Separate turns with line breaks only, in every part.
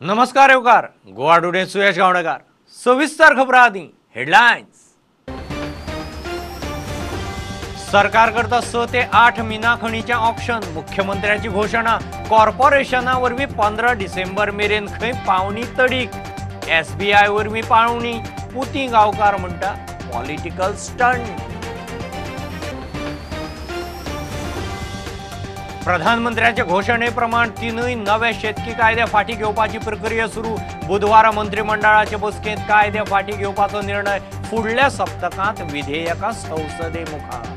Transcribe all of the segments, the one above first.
नमस्कार येवकार गोवा टुडे सुयश गावणेकार। सविस्तर खबरां आदी हेडलायन्स। सरकार करता 6 ते 8 मिना खणीचें ऑक्शन, मुख्यमंत्र्याची घोशणा। कॉर्पोरेशना वरवीं 15 डिसेंबर मेरेन खंय पावणी तडीक, एसबीआय वरवीं पावणी। पुती गांवकार म्हणटा पॉलिटिकल स्टंट। प्रधानमंत्र्याचे घोशणे प्रमाण 3 नवे शेतकी कायदे फाटी घेवपाची प्रक्रिया सुरू। बुधवारा मंत्रिमंडळाचे बसकेंत कायदे फाटी घेवपाचो निर्णय। फुडल्या सप्तकांत विधेयकां संसदे मुखार।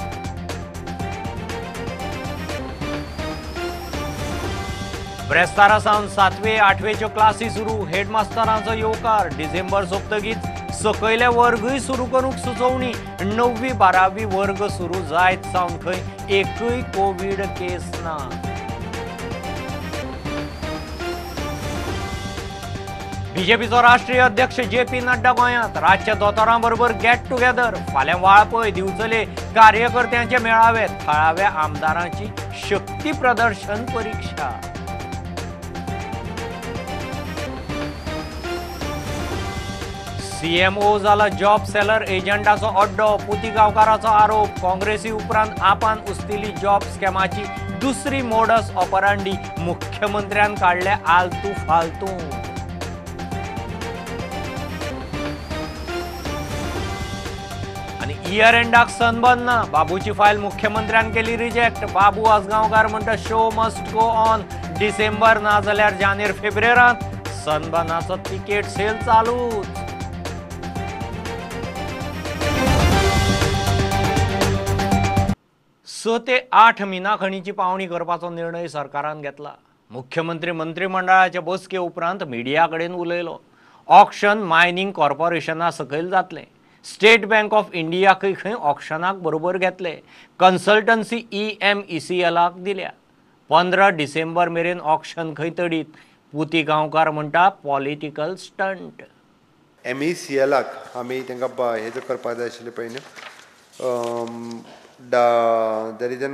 ब्रेस्तारा सावन 7वे 8वेच्यो क्लासी सुरू। हेडमास्टरांचो येवकार। डिसेंबर सोंपतकीच सकयले वर्गूय सुरू करूंक सुचोवणी। 9वी 12वी वर्ग सुरू जायत सावन खंय एकूय कोवीड केस ना। बीजेपीचो राष्ट्रीय अध्यक्ष जेपी नड्डा गोंयांत। रातच्या दोतोरां बरोबर गेट टुगेदर। फाल्यां वाळपय दिवचले कार्यकर्त्यांचे मेळावे। थळाव्या आमदारांची शक्ती प्रदर्शन परिक्षा। सीएमओ जाला जॉब सेलर एजंटाचो अड्डो। पुती गांवकाराचो आरोप। काँग्रेसी उपरांत आपान उस्तिली जॉब स्कॅमाची दुसरी मोडस ऑपरांडी। मुख्यमंत्र्यान काडले आलतू फालतू। आनी इयर एंडाक सनबर्न ना। बाबूची फायल मुख्यमंत्र्यान केली रिजेक्ट। बाबू आजगांवकार म्हणटा show must go on. December ना जाल्यार जानेर फेब्रेरांत सनबर्नाचो तिकेट सेल चालूच। 6 ते 8 मिना खणीची पावणी करपाचो निर्णय सरकारान घेतला। मुख्यमंत्री मंत्रिमंडळाचे बसके उपरांत मिडिया कडेन उलयलो। ऑक्शन मायनिंग कॉर्पोरेशना सकयल जातलें। स्टेट बँक ऑफ इंडियाकय खंय ऑक्शनाक बरोबर घेतले। कन्सल्टन्सी EMECLाक दिल्या। 15 डिसेंबर मेरेन ऑक्शन खंय तडीत। पुती गांवकार म्हणटा पॉलिटिकल स्टंट।
MECLाक आमी तांकां हें जर करपाक जाय आशिल्लें पळय न्हू, there is an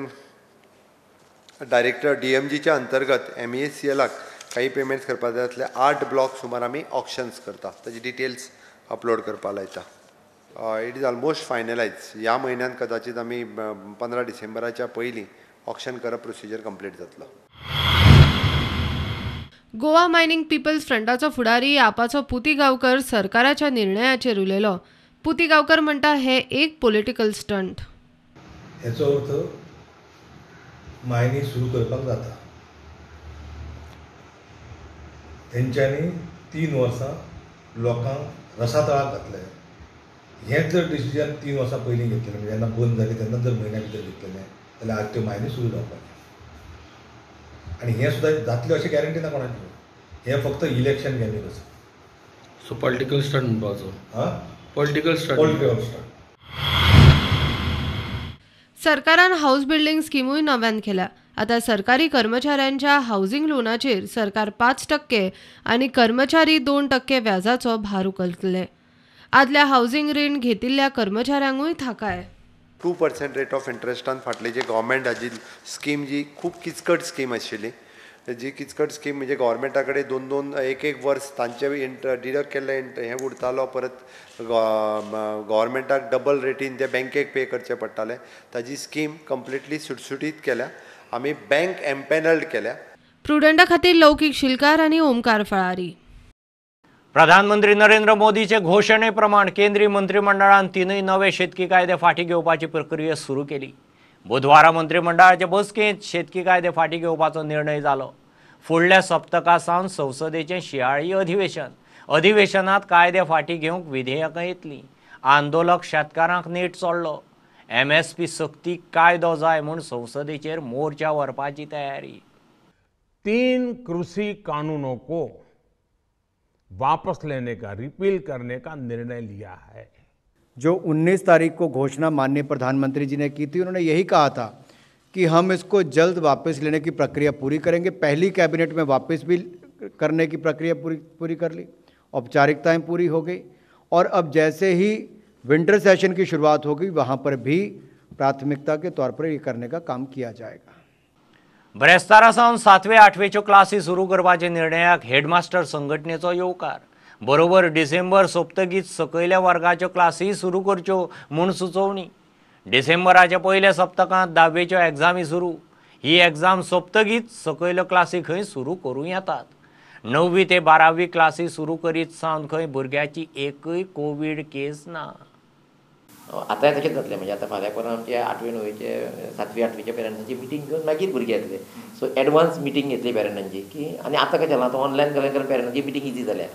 director DMGच्या अंतर्गत MECLाक काही पेमेंट्स करपाक जाय आसले। 8 ब्लॉक सुमार आमी ऑक्शन्स करता, ताजी डिटेल्स अपलोड करपाक लायता। It is almost finalise. ह्या म्हयन्यान कदाचित आमी 15 डिसेंबराच्या पयलीं ऑक्शन करप प्रोसिजर कंप्लीट जातलो।
गोवा मायनिंग पिपल्स फ्रंटाचो फुडारी आपाचो पुती गांवकर सरकाराच्या निर्णयाचेर उलयलो। पुती गांवकर म्हणटा हे एक पॉलिटिकल स्टंट।
हेचो अर्थ मायनिंग सुरू करपाक जाता। तेंच्यांनी 3 वर्सां लोकांक रसातळाक घातले। हें जर डिसिजन 3 वर्सां पयलीं घेतलें, म्हणजे जेन्ना बंद जालें तेन्ना जर म्हयन्या भितर घेतलेलें जाल्यार आज त्यो मायनी सुरू जावपाचें। आनी हें सुद्दां जातलें अशें गॅरंटी ना कोणाची। हें फक्त इलेक्शन गेमीक आसा।
सो पॉलिटिकल स्टंट म्हणपाचो।
आं,
पॉलिटिकल स्टंट,
पॉलिटिकल स्टंट।
सरकारान हाऊस बिल्डिंग स्किमूय नव्यान केल्या। आता सरकारी कर्मचाऱ्यांच्या हाऊसिंग लोनाचेर सरकार 5% आनी कर्मचारी 2% व्याजाचो भार उखलतले। आदल्या हाऊसिंग रीण घेतिल्ल्या कर्मचाऱ्यांकूय थाकाय।
2% रेट ऑफ इंट्रस्टान फाटली जी गव्हर्मेंट हाजी स्कीम जी खूब किचकट स्कीम आशिल्ली, जी किचकट स्कीम म्हणजे गव्हर्मेंटा कडेन 2-2, 1-1 वर्स तांचे डिडक्ट केल्ले हें उरतालो, परत गव्हर्मेंटाक डबल रेटीन ते बँकेक पे करचे पडटाले। ताजी स्कीम कंप्लिटली सुटसुटीत केल्या, आमी बँक एम्पॅनल्ड केल्या।
प्रुडंटा खातीर लौकीक शिलकार आनी ओमकार फळारी।
प्रधानमंत्री नरेंद्र मोदीचे घोशणे प्रमाण केंद्रीय मंत्रिमंडळान 3 नवे शेतकी कायदे फाटी घेवपाची प्रक्रिया सुरू केली। बुधवारा मंत्रिमंडळाचे बसकेंत शेतकी कायदे फाटी घेवपाचो निर्णय जालो। फुडल्या सप्तका सावन संसदेचें शिंयाळी अधिवेशन। अधिवेशनात कायदे फाटी घेवंक विधेयकां येतलीं। आंदोलक शेतकारांक नेट चडलो। MSP सक्ती कायदो जाय म्हूण संसदेचेर मोर्चा व्हरपाची तयारी।
3 कृषि कानूनों को वापस लेने का, रिपील करने का निर्णय लिया है।
जो 19 तारीख को घोषणा माननीय प्रधानमंत्री जी ने की थी, उन्होंने यही कहा था कि हम इसको जल्द वापस लेने की प्रक्रिया पूरी करेंगे। पहली कैबिनेट में वापस भी करने की प्रक्रिया पूरी कर ली, औपचारिकताएं पूरी हो गई और अब जैसे ही विंटर सेशन की शुरुआत होगी वहाँ पर भी प्राथमिकता के तौर पर ये करने का काम किया जाएगा।
ब्रेस्तारा सावन 7वे 8वेच्यो क्लासी सुरू करपाच्या निर्णयाक हेडमास्टर संघटनेचो येवकार. बरोबर डिसेंबर सोंपतगीच सकयल्या वर्गाच्यो क्लासी सुरू करच्यो म्हूण सुचोवणी. डिसेंबराच्या पयल्या सप्तकांत 10वेच्यो एग्जामी सुरू. ही एग्जाम सोंपतगीच सकयल्यो क्लासी खंय सुरू करूं येतात. 9वी ते 12वी क्लासी सुरू करीत सावन खंय भुरग्याची एकूय कोवीड केस ना.
आतांय तशेंच जातलें, म्हणजे आतां फाल्यां परां आमचे 8वी 9वीचे 7वी 8वीच्या पेरंट्सांची मिटींग घेवन मागीर भुरगीं येतले. सो एडवान्स मिटींग घेतली पेरंट्सांची की, आनी आतां कशें जालां, आतां ऑनलायन जालें कारण पेरंट्सांची मिटींग इजी जाल्या,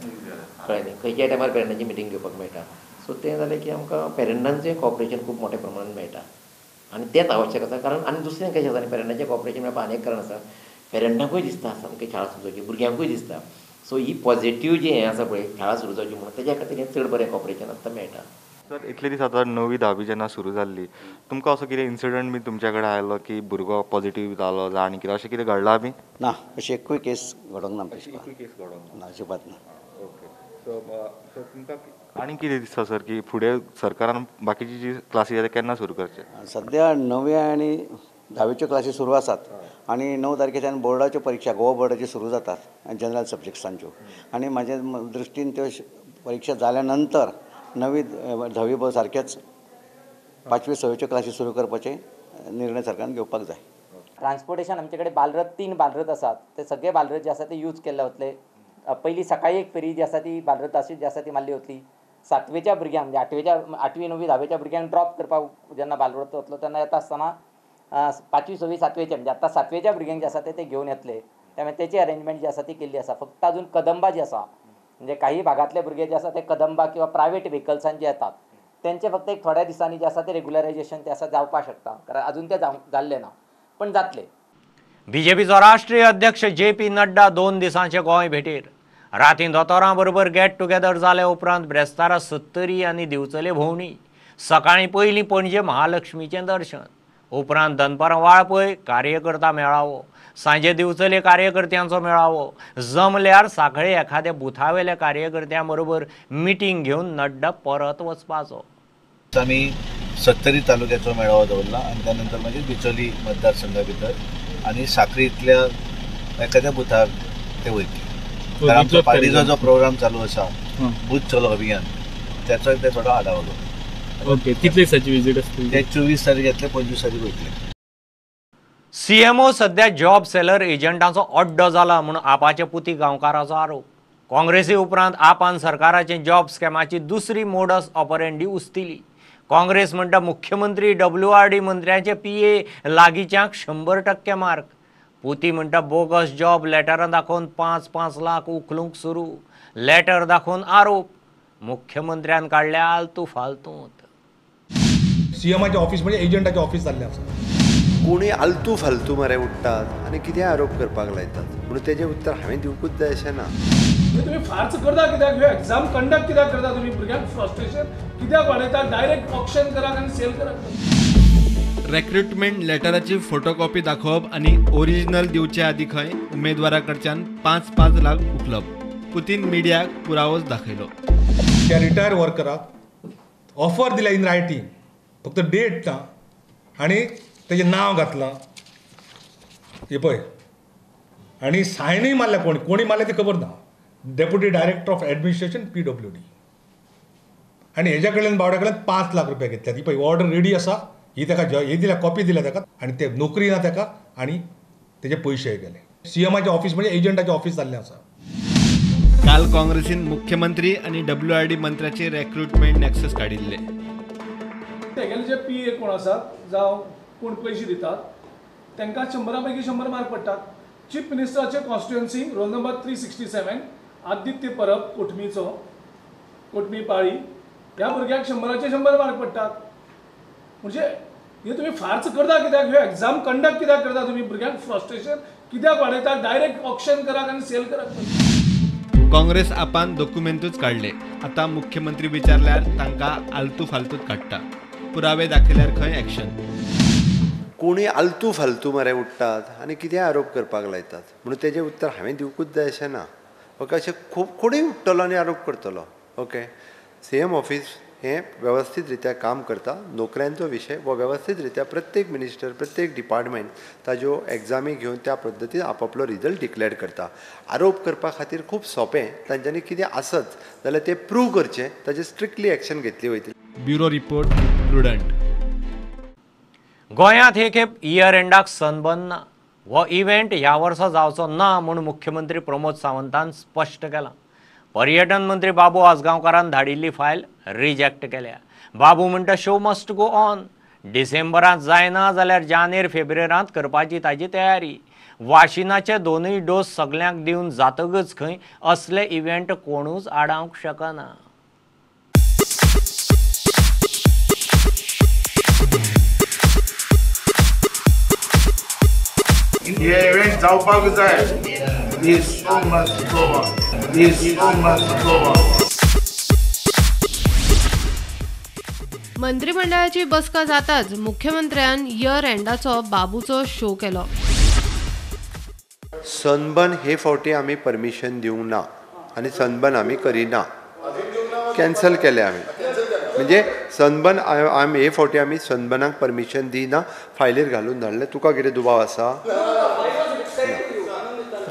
कळ्ळें न्ही, खंयच्याय टायमार पेरंट्सांची मिटींग घेवपाक मेळटा. सो तें जालें की आमकां पेरंट्सांचें कॉपरेशन खूब मोठ्या प्रमाणान मेळटा आनी तेंच आवश्यक आसा. कारण आनी दुसरें कशें आसा, आनी पेरंट्सांचें कॉपरेशन मेळपा आनी एक कारण आसा, पेरंट्सांकूय दिसता सामकें शाळा सुरू जावची, भुरग्यांकूय दिसता. सो ही पॉझिटीव जी हें आसा पळय शाळा सुरू जावची म्हणून, तेज्या खातीर हें चड बरें कॉपरेशन आतां मेळटा.
सर, इतले दीस आतां 9वी 10वी जेन्ना सुरू जाल्ली, तुमकां असो कितें इन्सिडंट बी तुमच्या कडेन आयलो की भुरगो पॉझिटीव जालो जावं आनी कितें अशें कितें घडलां बी?
ना, अशी एकूय केस घडोवंक ना. एकूय
केस घडोवंक
ना, अजिबात ना.
ओके, सो सो तुमकां आनी कितें दिसता सर की फुडें सरकारान बाकीची जी क्लासी आसा केन्ना सुरू करचे?
सद्या 9वी आनी 10वीच्यो क्लासी सुरू आसात आनी 9 तारखेच्यान बोर्डाच्यो परिक्षा गोवा बोर्डाच्यो सुरू जातात जनरल सब्जेक्ट्सांच्यो, आनी म्हाज्या दृश्टीन त्यो परिक्षा जाल्या नंतर 9वी 10वी सारकेच 5वी 6वीच्यो क्लासी सुरू करपाचे निर्णय सरकारान घेवपाक जाय.
ट्रान्सपोर्टेशन आमचे कडेन बालरथ, 3 बालरथ आसात, ते सगळे बालरथ जे आसा ते यूज केल्ले वतले. पयली सकाळी एक फेरी जी आसा ती बालरथ अशी जी आसा ती मारली वतली. 7वेच्या भुरग्यांक म्हणजे 8वी 9वी 10वेच्या भुरग्यांक ड्रॉप करपाक जेन्ना बालरथ वतलो तेन्ना येता आसतना 5वी 6वी 7वेच्या म्हणजे आतां 7वेच्या भुरग्यांक जे आसा ते घेवन येतले. त्यामुळे तेची अरेंजमेंट जी आसा ती केल्ली आसा. फक्त अजून कदंबा जी आसा म्हणजे काही भागांतले भुरगे जे आसा ते कदंबा किंवा प्रायवेट व्हेकल्सान जे येतात तेंचे फक्त एक थोड्या दिसांनी जे आसा ते रेग्युलरायजेशन ते आसा जावपाक शकता, कारण अजून ते जाल्ले ना पण जातले.
बीजेपीचो राष्ट्रीय अध्यक्ष जे पी नड्डा 2 दिसांचे गोंय भेटीर. रातीं दोतोरां बरोबर गेट टुगेदर जाले उपरांत ब्रेस्तारा 70 आनी दिवचले भोंवणी. सकाळीं पयलीं पणजे महालक्ष्मीचें दर्शन, उपरांत दनपारां वाळपय कार्यकर्ता मेळावो, सांजे दिवचले कार्यकर्त्यांचो मेळावो. जमल्यार साखळे एखाद्या बुथावेल्या कार्यकर्त्यां बरोबर मिटींग घेवन नड्डा परत वचपाचो.
आमी 70 तालुक्याचो मेळावो दवरला आनी त्यानंतर मागीर बिचोली मतदारसंघा भितर आनी साखळींतल्या एखाद्या बुथार ते वयतले. कारण आमचो पार्टीचो जो प्रोग्राम चालू आसा बूथ चलो अभियान, त्याचोय ते थोडो आढावो घेवप.
ओके, कितले दिसाची विजीट आसतली?
ते 24 तारीख येतले, 25 तारीख वयतले.
सीएमओ सध्या जॉब सेलर एजंटांचो अड्डो जाला म्हूण आपाचे पुती गांवकाराचो आरोप. काँग्रेसी उपरांत आपान सरकाराचे जॉब स्कॅमाची दुसरी मोडस ऑपरेंडी उस्तिली. काँग्रेस म्हणटा मुख्यमंत्री WRD मंत्र्यांचे PA लागींच्यांक 100% मार्क. पुती म्हणटा बोगस जॉब लेटरां दाखोवन 5-5 लाख उखलूंक सुरू. लेटर दाखोवन आरोप. मुख्यमंत्र्यान काडल्या आलतू फालतूंत.
सीएमाचे ऑफिस म्हणजे एजंटाचे ऑफिस जाल्लें आसा.
कोणूय आलतू फालतू मरे उठ्ठात आनी कितें आरोप करपाक लायतात, म्हणून तेजें उत्तर हांवें दिवकूच जाय अशें ना.
तुमी फार्स करता कित्याक, ह्यो एग्जाम कंडक्ट कित्याक करता तुमी, भुरग्यांक फ्रस्ट्रेशन कित्याक वाडयता, डायरेक्ट ऑक्शन करात आनी सेल करात.
रेक्रुटमेंट लेटराची फोटोकॉपी दाखोवप आनी ओरिजिनल दिवचे आदी खंय उमेदवारा कडच्यान 5-5 लाख उखलप. पुतीन मिडियाक पुरावोच दाखयलो.
त्या रिटायर वर्कराक ऑफर दिल्या इन रायटींग, फक्त डेट ना आनी तेजें नांव घातलां हें पळय, आनी सायनूय मारल्या, कोणी कोणी मारल्या ती खबर ना. Deputy director of administration PWD, आनी हेज्या कडल्यान बावड्या कडल्यान 5 लाख रुपया घेतल्यात. ही पळय ऑर्डर रेडी आसा, ही ताका हे दिल्या, कॉपी दिल्या ताका, आनी ते नोकरी ना ताका आनी तेजे पयशे गेले. सीएमाचे ऑफिस म्हणजे एजंटाचे ऑफिस जाल्लें आसा.
काल काँग्रेसीन मुख्यमंत्री आनी WRD मंत्र्याचे रेक्रुटमेंट नॅक्सस काडिल्ले.
तेगेले जे PA कोण आसात जावं कोण पयशे दितात तांकां 100 पैकी 100 मार्क पडटात. चीफ मिनिस्टराचे constituency roll number 367 Aditya Parab कोटमीचो, कोटमी पाळी, ह्या भुरग्याक 100चे 100 मार्क पडटात. म्हणजे हे तुमी फार्स करता कित्याक, ह्यो एग्जाम कंडक्ट कित्याक करता तुमी, भुरग्यांक फ्रस्ट्रेशन कित्याक वाडयता, डायरेक्ट ऑक्शन करात आनी सेल करात.
काँग्रेस आपान दोकुमेंतूच काडले. आतां मुख्यमंत्री विचारल्यार तांकां आलतू फालतूच काडटा. पुरावे दाखयल्यार खंय एक्शन.
कोणूय आलतू फालतू मरे उठ्ठात आनी कितें आरोप करपाक लायतात, म्हणून तेजें उत्तर हांवें दिवकूच जाय अशें ना. ओके, अशें खूब कोणूय उठ्ठलो आनी आरोप करतलो. ओके, सीएम ऑफिस हें वेवस्थीत रित्या काम करता. नोकऱ्यांचो विशय हो वेवस्थीत रित्या प्रत्येक मिनिस्टर, प्रत्येक डिपार्टमेंट ताज्यो एग्जामी घेवन त्या पद्दतीन आपापलो रिजल्ट डिक्लेअर करता. आरोप करपा खातीर खूब सोंपें, तांच्यांनी कितें आसत जाल्यार तें प्रूव करचें, ताजेर स्ट्रिक्टली एक्शन घेतली वयतली.
Bureau report, Prudent.
गोंयांत हे खेप इयर एंडाक सनबर्न ना. हो इव्हेंट ह्या वर्सा जावचो ना म्हूण मुख्यमंत्री प्रमोद सावंतान स्पश्ट केलां. पर्यटन मंत्री बाबू आजगांवकारान धाडिल्ली फायल रिजेक्ट केल्या. बाबू म्हणटा शो मस्ट गो ऑन. डिसेंबरांत जायना जाल्यार जानेर फेब्रुवारांत करपाची ताजी तयारी. वाशिनाचे दोनूय डोस सगल्यांक दिवन जातकच खंय असले इव्हेंट कोणूच आडावंक शकना.
हे इव्हेंट जावपाक जाय. This show must go on. This show must go on.
मंत्रिमंडळाची बसका जाताच मुख्यमंत्र्यान इयर एंडाचो बाबूचो शो केलो.
सनबर्न हे फावटी आमी परमिशन दिवंक ना आनी सनबर्न आमी करिना, कॅन्सल केले आमी. म्हणजे सनबर्न आमी हे फावटी आमी सनबर्नाक परमिशन दिना, फायलीर घालून धाडलें. तुका कितें दुबाव आसा?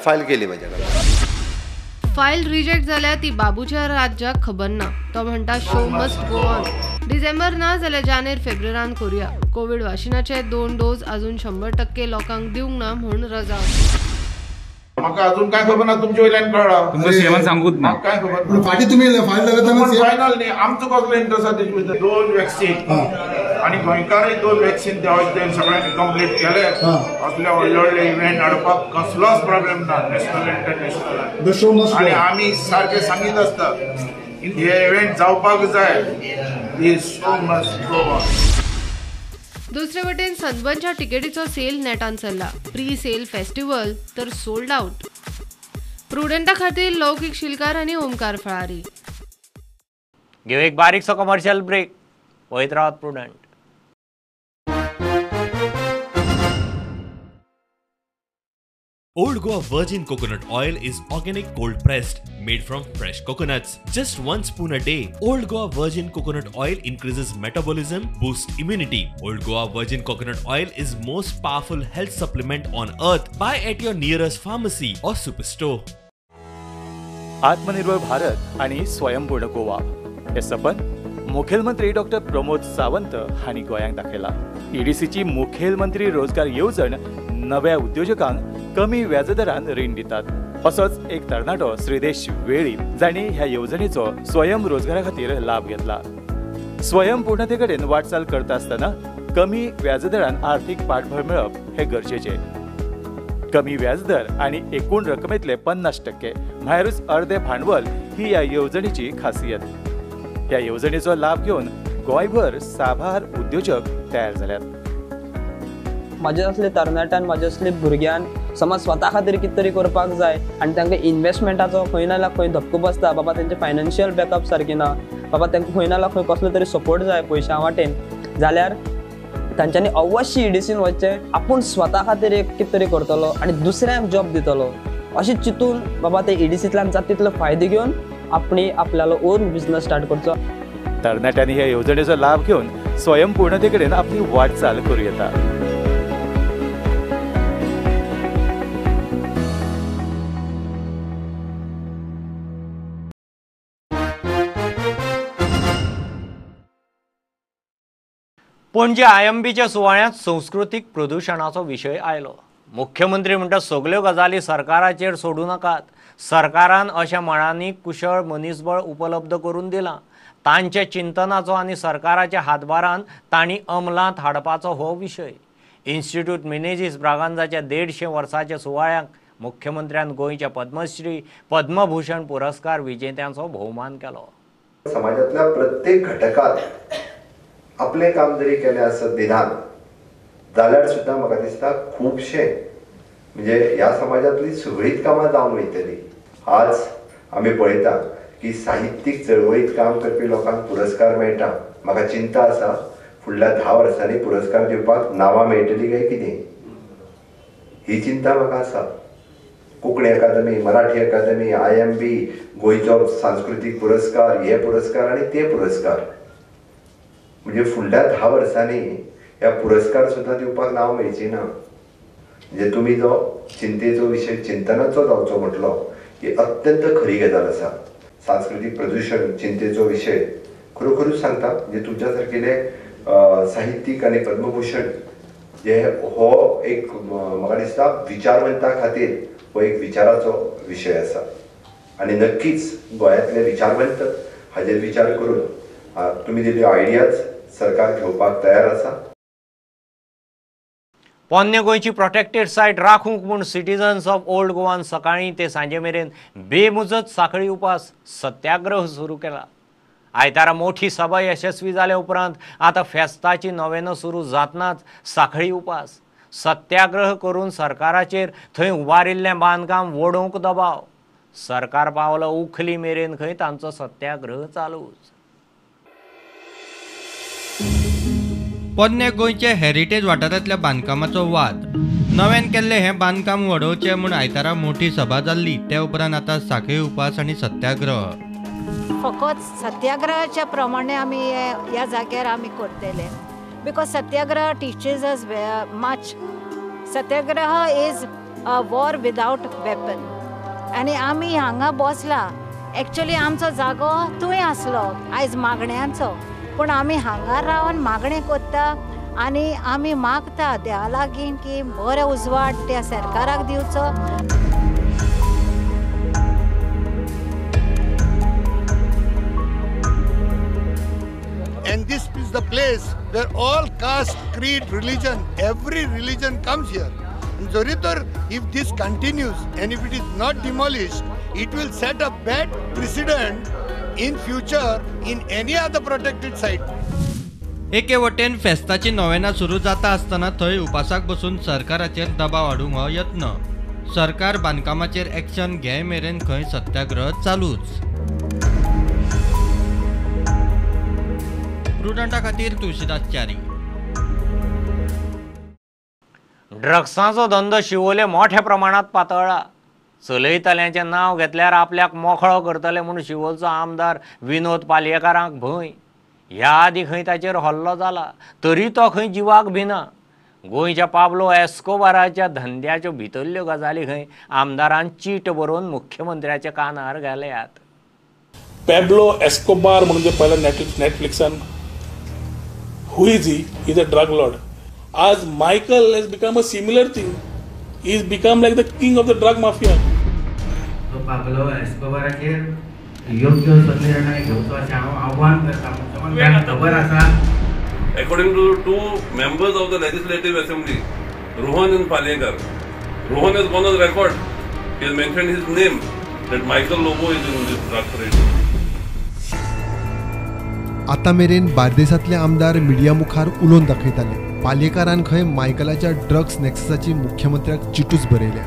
फायल केली म्हज्या कडेन.
फायल रिजेक्ट जाल्या ती बाबूच्या राज्याक खबर ना. तो म्हणटा शो मस्ट गो ऑन. डिसेंबर ना जाल्यार जानेर फेब्रुवारान करुया. कोवीड वाशिनाचे 2 डोस अजून 100% लोकांक दिवंक ना म्हूण रजा.
म्हाका अजून काय खबर ना, तुमचे वयल्यान कळ्ळां.
तुमकां सीएमान सांगूच ना,
काय खबर ना.
फाटीं तुमी फायल जाल्यार
फायनल न्ही, आमचो कसलो इंट्रस्ट आसा तेजे भितर. 2 वॅक्सीन आनी गोंयकारय 2 वॅक्सीन देवाचे सगळ्यांनी कंप्लीट केले. असले व्हडले व्हडले इव्हेंट हाडपाक कसलोच प्रॉब्लेम ना, नॅशनल इंटरनॅशनल. आनी आमी सारके सांगीत आसता हे इव्हेंट जावपाक जाय. This show must go on.
दुसरे वटेन सनबर्नच्या तिकेटीचो सेल नेटान चल्ला. प्री सेल फेस्टिवल तर सोल्ड आउट. प्रुडंटा खातीर लौकीक शिलकार आनी ओमकार फळारी.
घेऊ एक बारीकसो कमर्शियल ब्रेक. पळयत रावात Prudent.
Old Goa Virgin Coconut Oil is organic cold pressed, made from fresh coconuts. Just 1 spoon a day. Old Goa Virgin Coconut Oil increases metabolism, boosts immunity. Old Goa Virgin Coconut Oil is most powerful health supplement on earth. Buy at your nearest pharmacy or superstore.
आत्मनिर्भर भारत आणि स्वयंपूर्ण गोवा हे सपन मुखेलमंत्री doctor Pramod Sawant हांणी गोंयांक दाखयला. ईडीसीची मुखेलमंत्री रोजगार येवजण नव्या उद्योजकांक कमी व्याजदरान रीण दितात. असोच एक तरणाटो श्रीदेश वेळीप जांणी ह्या येवजणेचो स्वयं रोजगारा खातीर लाभ घेतला. स्वयंपूर्णते कडेन वाटचाल करता आसतना कमी व्याजदरान आर्थीक पाठबळ मेळप हे गरजेचें. कमी व्याजदर आनी एकूण रकमेतले 50% म्हळ्यारूच अर्दे भांडवल ही ह्या येवजणेची खासियत. ह्या येवजणेचो लाभ घेवन गोंयभर साबार उद्योजक तयार जाल्यात.
म्हाजे असले तरणाट्यान, म्हाजे असले भुरग्यान समज स्वता खातीर कितें तरी करपाक जाय आनी तांकां इन्वेस्टमेंटाचो खंय ना जाल्यार खंय धक्को बसता. बाबा तेंचे फायनान्शियल बॅकअप सारकें ना, बाबा तांकां खंय ना जाल्यार खंय कसलो तरी सपोर्ट जाय पयशां वाटेन, जाल्यार तांच्यांनी अवश्य ईडीसीन वचचें. आपूण स्वता खातीर एक कितें तरी करतलो आनी दुसऱ्यांक जॉब दितलो अशें चिंतून बाबा ते ईडीसींतल्यान जाता तितलो फायदो घेवन आपणी आपल्यालो ओन बिजनस स्टार्ट करचो.
तरणाट्यांनी ह्या येवजणेचो लाभ घेवन स्वयंपूर्णते कडेन आपली वाटचाल करूं येता.
पणजे आयएमबीच्या सुवाळ्यांत संस्कृतीक प्रदुशणाचो विशय आयलो. मुख्यमंत्री म्हणटा सगल्यो गजाली सरकाराचेर सोडूं नाकात. सरकारान अशा मळांनी कुशळ मनीसबळ उपलब्ध करून दिलां. तांच्या चिंतनाचो आनी सरकाराच्या हातभारान तांणी अंमलांत हाडपाचो हो विशय. इन्स्टिट्यूट मिनेझीस ब्रागांझाच्या 150 वर्साच्या सुवाळ्याक मुख्यमंत्र्यान गोंयच्या पद्मश्री, पद्मभूषण पुरस्कार विजेत्यांचो भोवमान केलो.
समाजांतल्या प्रत्येक घटकात आपलें काम जरी केलें आसत निदान जाल्यार सुद्दां म्हाका दिसता खुबशें म्हणजे ह्या समाजांतली सगळींच कामां जावन वयतली. आज आमी पळयता की साहित्यीक चळवळींत काम करपी लोकांक पुरस्कार मेळटा. म्हाका चिंता आसा फुडल्या 10 वर्सांनी पुरस्कार दिवपाक नांवां मेळटली काय कितें ही चिंता म्हाका आसा. Konkani Akademi, Marathi Akademi, IMB, गोंयचो सांस्कृतीक पुरस्कार, हे पुरस्कार आनी ते पुरस्कार. म्हणजे फुडल्या 10 वर्सांनी ह्या पुरस्कार सुद्दां दिवपाक नांव मेळची ना. म्हणजे तुमी जो चिंतेचो विशय चिंतनाचो जावचो म्हटलो ही अत्यंत खरी गजाल आसा. सांस्कृतीक प्रदूशण चिंतेचो विशय खरोखरूच सांगता, म्हणजे तुमच्या सारकेले साहित्यीक आनी पद्मभूषण जे हो एक म्हाका दिसता विचारवंता खातीर हो एक विचाराचो विशय आसा आनी नक्कीच गोंयांतले विचारवंत हाजेर विचार करून तुमी दिल्ल्यो आयडियाज सरकार घेवपाक तयार आसा.
पोन्ने गोंयची प्रोटेक्टेड सायट राखूंक म्हूण सिटीजन्स ऑफ ओल्ड गोवान सकाळीं ते सांजे मेरेन बेमुजत साखळी उपास सत्याग्रह सुरू केला. आयतारा मोठी सभा यशस्वी जाल्या उपरांत आतां फेस्ताची नोवेनां सुरू जातनाच साखळी उपास सत्याग्रह करून सरकाराचेर थंय उबारिल्लें बांदकाम वडोवंक दबाव. सरकार पावलो उखली मेरेन खंय तांचो सत्याग्रह चालूच.
पोन्ने गोंयचे हेरिटेज वाठारांतल्या बांदकामाचो वाद. नव्यान केल्लें हें बांदकाम वडोवचें म्हूण आयतारा मोठी सभा जाल्ली. ते उपरांत आतां साखळी उपास आनी सत्याग्रह.
फकत सत्याग्रहाच्या प्रमाणे आमी ह्या जाग्यार आमी करतले, because satyagraha teaches us much. Satyagraha is a war without weapon. आनी आमी हांगा बसला, एक्चुअली आमचो जागो थंय आसलो आयज मागण्यांचो, पूण आमी हांगा रावन मागणें करता आनी आमी मागता देवा लागीं की बरो उजवाड त्या सरकाराक दिवचो.
And this is the place where all caste, creed, religion, every religion comes here. And Zoritor, if this continues and if it is not demolished, it will set a bad precedent in future in any other protected site.
एके वटेन फेस्ताची novena सुरू जाता आसतना थंय उपासाक बसून सरकाराचेर दबाव हाडूंक हो यत्न. सरकार बांदकामाचेर एक्शन घे मेरेन खंय सत्याग्रह चालूच. प्रुडंटा खातीर तुळशीदास च्यारी.
ड्रग्सांचो धंदो शिवोले मोठ्या प्रमाणात पातळ्ळा. चलयतल्यांचें नांव घेतल्यार आपल्याक मोकळो करतले म्हूण शिवोलचो आमदार विनोद पालयेकारांक भंय. ह्या आदीं खंय ताचेर हल्लो जाला तरी तो खंय जिवाक भिना. गोंयच्या पाब्लो एस्कोबाराच्या धंद्याच्यो भितरल्यो गजाली खंय आमदारान चीट बरोवन मुख्यमंत्र्याच्या कानार घाल्यात.
पॅब्लो एस्कोबार म्हणून जे पयलें नेटफ्लिक्सान, who is he? He is a drug lord. आज Michael has become a similar thing. He is become like the king of the drug mafia.
तो पाब्लो एस्कोबाराचेर योग्य असो निर्णय घेवचो अशें हांव आव्हान करता. मुख्यमंत्र्यांक खबर आसा.
According to two members of the Legislative Assembly, Rohan and Palyekar, Rohan has gone on record. He has mentioned his name that Michael Lobo is in this drug trade.
आतां मेरेन बार्देसांतले आमदार मिडिया मुखार उलोवन दाखयताले. पालयेकारान खंय मायकलाच्या ड्रग्स नॅक्ससाची मुख्यमंत्र्याक चिटूच बरयल्या.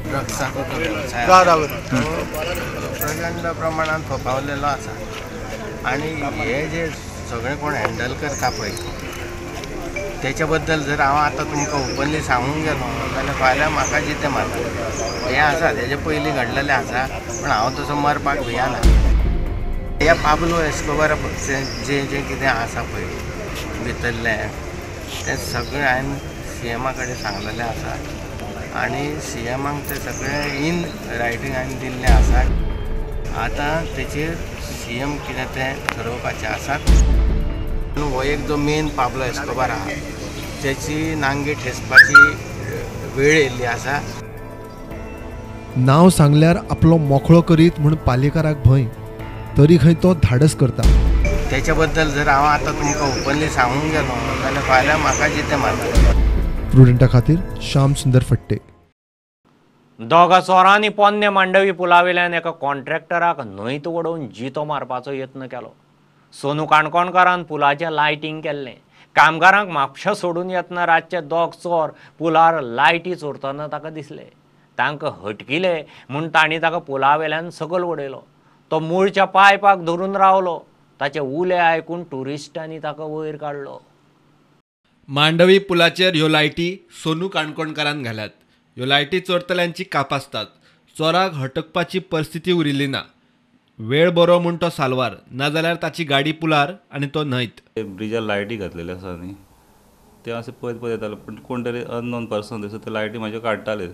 ड्रग्साचो प्रचंड प्रमाणान फोफावलेलो आसा आनी हे जे सगळे कोण हँडल करता पळय तेच्या बद्दल जर हांव आतां तुमकां ओपनली सांगूंक गेलो जाल्यार फाल्यां म्हाका जितें मारता. हें आसा तेजे पयलीं घडलेलें आसा, पूण हांव तसो मरपाक भियेना. ह्या पाब्लो एस्कोबारा जें जें कितें आसा पळय भितरलें तें सगळें हांवें सीएमा कडेन सांगलेलें आसा आनी सीएमाक तें सगळें इन रायटींग हांवें दिल्लें आसा. आतां तेचेर सीएम कितें तें ठरोवपाचें आसा. हो एक जो मेन पाब्लो एस्कोबार आहा तेची नांगी ठेसपाची वेळ येयल्ली आसा.
नांव सांगल्यार आपलो मोकळो करीत म्हूण पालयेकाराक भंय, तरी खंय तो धाडस करता.
तेच्या बद्दल जर हांव आतां तुमकां ओपनली सांगूंक गेलो जाल्यार फाल्यां म्हाका जितें मारता.
प्रुडंटा खातीर श्याम सुंदर फट्टे.
दोगा चोरांनी पोन्ने मांडवी पुलावेल्यान एका कॉन्ट्रॅक्टराक न्हंयत वडोवन जितो मारपाचो यत्न केलो. सोनू काणकोणकारान पुलाचें लायटींग केल्लें. कामगारांक म्हापशा सोडून येतना रातचे दोग चोर पुलार लायटी चोरतना ताका दिसले. तांकां हटकिले म्हूण तांणी ताका पुलावेल्यान सकयल वडयलो. तो मुळच्या पायपाक धरून रावलो. ताचे उले आयकून ट्युरिस्टांनी ताका वयर काडलो.
मांडवी पुलाचेर ह्यो लायटी सोनू काणकोणकारान घाल्यात. ह्यो लायटी चोरतल्यांची कापासतात. चोराक हटकपाची परिस्थिती उरिल्ली ना.
वेळ बरो म्हूण तो साल्वार, नाजाल्यार ताची गाडी पुलार आनी तो न्हंयत.
ब्रिजार लायटी घातलेले आसा न्ही, ते अशें पळयत पळयत येताले, पूण कोण तरी अननोन पर्सन थंयसर ते लायटी म्हाज्यो काडटाले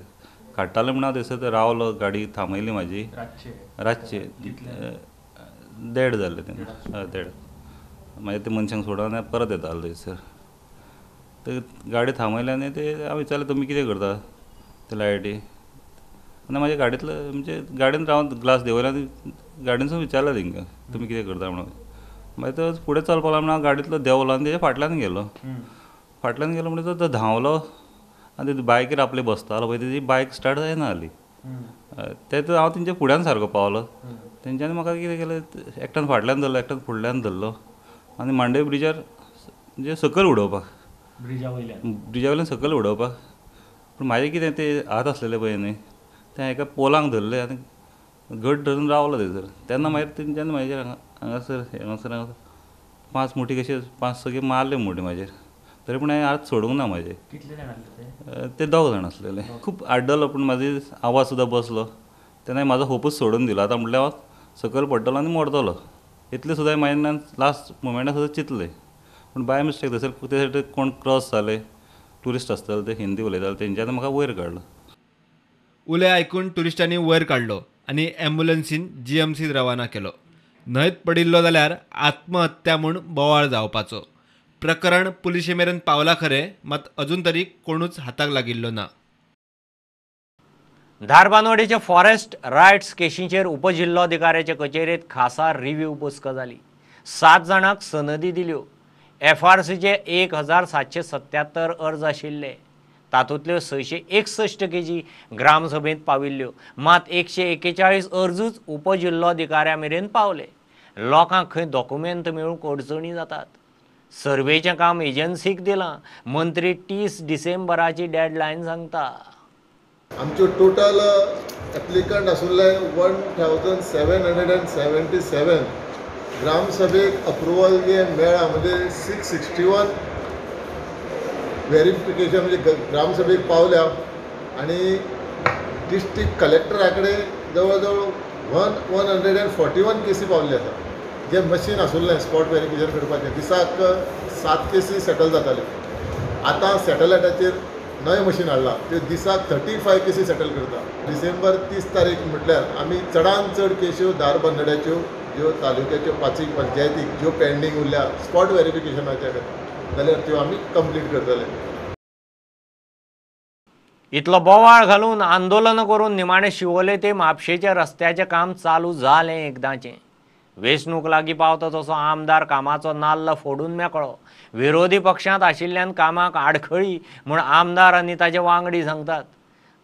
काडटाले म्हणून हांव थंयसर रावलो, गाडी थांबयली म्हाजी. रातचे 1:30 जाल्ले तेन्ना, हय 1:30. मागीर ते मनशांक सोडून हांव परत येतालो थंयसर. ते गाडी थांबयली आनी ते हांव विचारलें तुमी कितें करता ते लायटी, आनी म्हाज्या गाडयेंतलो म्हणजे गाडयेन रावन ग्लास देंवयलो आनी गाडयेनसून विचारलें तेंकां तुमी कितें करता म्हणून. मागीर तो फुडें चलपाक लागलो म्हणून हांव गाडयेंतलो देंवलो आनी तेज्या फाटल्यान गेलो. फाटल्यान गेलो म्हणटकीर तो धांवलो आनी बायकीर आपले बसतालो पळय, तेजी बायक स्टार्ट जायना जाली. ते तर हांव तेंच्या फुड्यान सारको पावलो. तेंच्यांनी म्हाका कितें केलें, एकट्यान फाटल्यान धरलो, एकट्यान फुडल्यान धरलो आनी मांडवी ब्रिजार म्हणजे सकयल उडोवपाक, ब्रिजा वयल्यान सकयल उडोवपाक. पूण म्हाजें कितें ते हात आसलेले पळय न्ही, ते एका पोलांक धरले आनी घट धरून रावलो थंयसर. तेन्ना मागीर तेंच्यांनी म्हाजेर हांगासर हांगासर हांगासर 5 मुठी कशे 5-6 मारले मुठी म्हाजेर, तरी पूण हांवें हात सोडूंक ना म्हाजे. ते 2 जाण आसलेले. खूब आड्डलो पूण म्हाजे आवाज सुद्दां बसलो. तेन्ना म्हाजो होपूच सोडून दिलो. आतां म्हटल्यार हांव सकयल पडटलो आनी मरतलो इतलें सुद्दां मायंडान लास्ट मुमेंटाक सुद्दां चिंतलें. पूण बाय मिस्टेक थंयसर ते सायडीन कोण क्रॉस जाले, ट्युरिस्ट आसताले, ते हिंदी उलयताले, तेंच्यांनी म्हाका वयर काडलो.
उले आयकून ट्युरिस्टांनी वयर काडलो आनी ॲम्ब्युलन्सीन जीएमसीत रवाना केलो. न्हंयत पडिल्लो जाल्यार आत्महत्या म्हूण बोवाळ जावपाचो. प्रकरण पुलिशे मेरेन पावला खरें, मात अजून तरी कोणूच हाताक लागिल्लो ना.
धारबानवाडीचे फॉरेस्ट रायट्स केशींचेर उपजिल्लोधिकाऱ्याचे कचेरेंत खासा रिव्यू बसका जाली. 7 जाणांक सनदी दिल्यो. एफआरसीचे 1777 अर्ज आशिल्ले, तातूंतल्यो 661 केजी ग्रामसभेंत पाविल्ल्यो, मात 141 अर्जूच उपजिल्लोधिकाऱ्या मेरेन पावले. लोकांक खंय डॉक्युमेंट मेळूंक अडचणी जातात. सर्वेचें काम एजन्सीक दिलां. मंत्री 30 डिसेंबराची डेडलायन सांगता.
आमच्यो टोटल एप्लिकंट आशिल्ले 1777. ग्रामसभेक अप्रुवल जे मेळ्ळा म्हणजे 661 वेरिफिकेशन म्हणजे ग्रामसभेक पावल्या आनी डिस्ट्रिक्ट कलेक्टरा कडेन जवळ जवळ 141 केसी पावल्ले आसा. जे मशीन आशिल्लें स्पॉट वेरिफिकेशन करपाचें, दिसाक 7 केसी सेटल जाताल्यो. आतां सॅटलायटाचेर नवें मशीन हाडलां, त्यो दिसाक 35 केसी सेटल करता. डिसेंबर 30 तारीख म्हटल्यार आमी चडान चड केश्यो धारबांदोड्याच्यो ज्यो तालुक्याच्यो 5 पंचायतीक ज्यो पेंडींग उरल्या स्पॉट वेरिफिकेशनाच्या जाल्यार त्यो आमी कंप्लीट करतले.
इतलो बोवाळ घालून आंदोलन करून निमाणे शिवोले ते म्हापशेच्या रस्त्याचें काम चालू जालें एकदांचें. वेंचणूक लागीं पावता तसो आमदार कामाचो नाल्ल फोडून मेकळो. विरोधी पक्षांत आशिल्ल्यान कामाक आडखळी म्हूण आमदार आनी ताचे वांगडी सांगतात.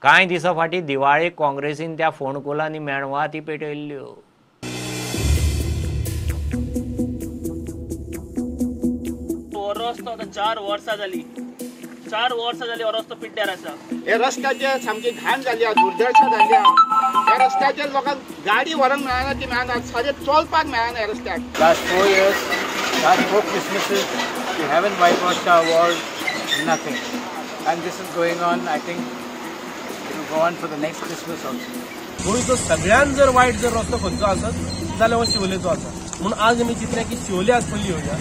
कांय दिसां फाटीं दिवाळेक काँग्रेसीन त्या फोंडकुलांनी मेणवाती पेटयल्ल्यो.
हो रस्तो आतां 4 वर्सां जाली, 4 वर्सां जाली हो रस्तो पिड्ड्यार आसा.
हे रस्त्याचे सामकी घाण जाली, दुर्दशा जाली. ह्या रस्त्याचेर लोकांक गाडी व्हरूंक मेळना, ती मेळना, सादें चलपाक मेळना ह्या रस्त्याक.
Last 4 years, last 4 Christmases, we haven't whitewashed our walls, nothing. And this is going on, I think it will go on for the next Christmas also.
गोंयचो सगळ्यान जर वायट जर रस्तो खंयचो आसत जाल्यार हो शिवोलेचो आसा. म्हणून आज आमी चिंतलें की शिवोले आज पयलीं येवया.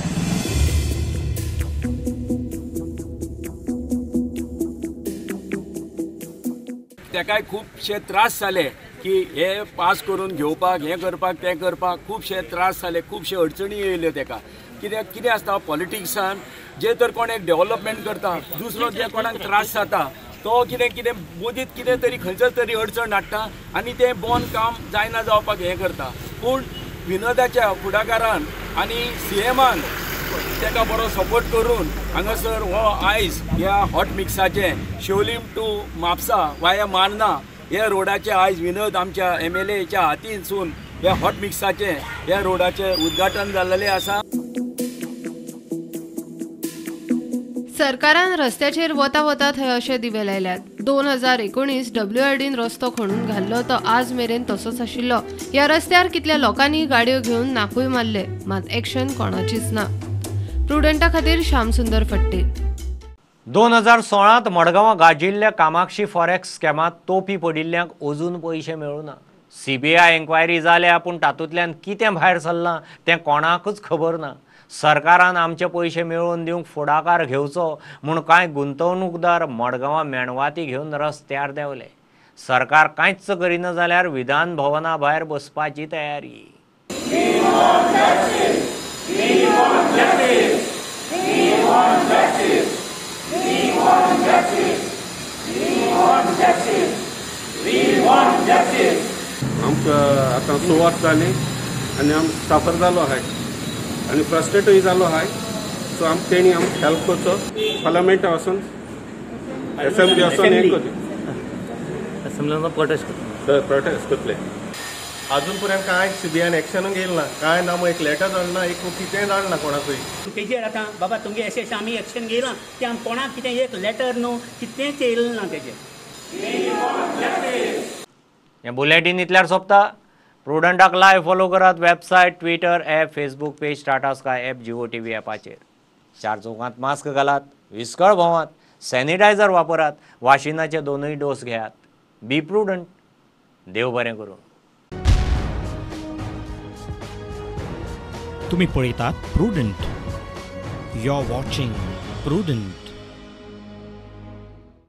तेकाय खुबशे त्रास जाले की हे पास करून घेवपाक, हें करपाक, तें करपाक खुबशे त्रास जाले, खुबशे अडचणी येयल्यो तेका. कित्याक कितें आसता पॉलिटिक्सान जे तर कोण एक डेव्हलपमेंट करता, दुसरो जे कोणाक त्रास जाता तो कितें कितें मदींत कितें तरी खंयचो तरी अडचण हाडटा आनी तें बोन काम जायना जावपाक हें करता. पूण विनोदाच्या फुडाकारान आनी सीएमान तेका बरो सपोर्ट करून हांगासर हो आयज ह्या हॉट मिक्साचें शिवोलीम टू म्हापसा वाया मार्ना ह्या रोडाचें आयज विनोद आमच्या एमएलएच्या हातीनसून ह्या हॉट मिक्साचें ह्या रोडाचें उद्घाटन जाल्लें आसा.
सरकारान रस्त्याचेर वता वता थंय अशे दिवे लायल्यात. 2019 डब्ल्यूआरडीन रस्तो खणून घाल्लो तो आज मेरेन तसोच आशिल्लो. ह्या रस्त्यार कितल्या लोकांनी गाडयो घेवन नाकूय मारले, मात एक्शन कोणाचीच ना. प्रुडंटा खातीर श्यामसुंदर फट्टे.
2016 मडगांवां गाजिल्ल्या कामाक्षी फॉरेक्स स्कॅमांत तोपी पडिल्ल्यांक अजून पयशे मेळूना. सीबीआय एन्क्वायरी जाल्या पूण तातूंतल्यान कितें भायर सरलां तें कोणाकूच खबर ना. सरकारान आमचे पयशे मेळोवन दिवंक फुडाकार घेवचो म्हूण कांय गुंतवणूकदार मडगांवां मेणवाती घेवन रस्त्यार देंवले. सरकार कांयच करिना जाल्यार विधान भवना भायर बसपाची तयारी.
आमकां आतां सुवात जाली आनी आम साफर जालो आहाय आनी फ्रस्ट्रेटूय जालो आहाय. सो आम तेणी आमकां हेल्प करचो, पार्लमेंटा वचून एसेंब्ली वचून हें करचें,
एसेंब्ली प्रोटेस्ट करतले,
प्रोटेस्ट करतले.
अजून पर्यंत कांय सीबीआयन एक्शनूय घेयला ना, कांय ना, एक लेटर धाडना, एक कितेंय धाडना कोणाकूय.
तेजेर आतां बाबा तुमगे अशें अशें आमी एक्शन घेयलां तें आम कोणाक कितें एक लेटर न्हू कितेंच येयलें ना तेजेर.
हें बुलेटीन इतल्यार सोंपता. प्रुडंटाक लायव्ह फॉलो करात website, Twitter app, Facebook page, Tata Sky app, Jio TV ॲपाचेर. चार चौकांत मास्क घालात, विस्कळ भोंवात, सॅनिटायझर वापरात, वाशिनाचे दोनूय डोस घेयात. Be prudent. देव बरें करूं.
तुम्ही पळयतात Prudent. You are watching Prudent.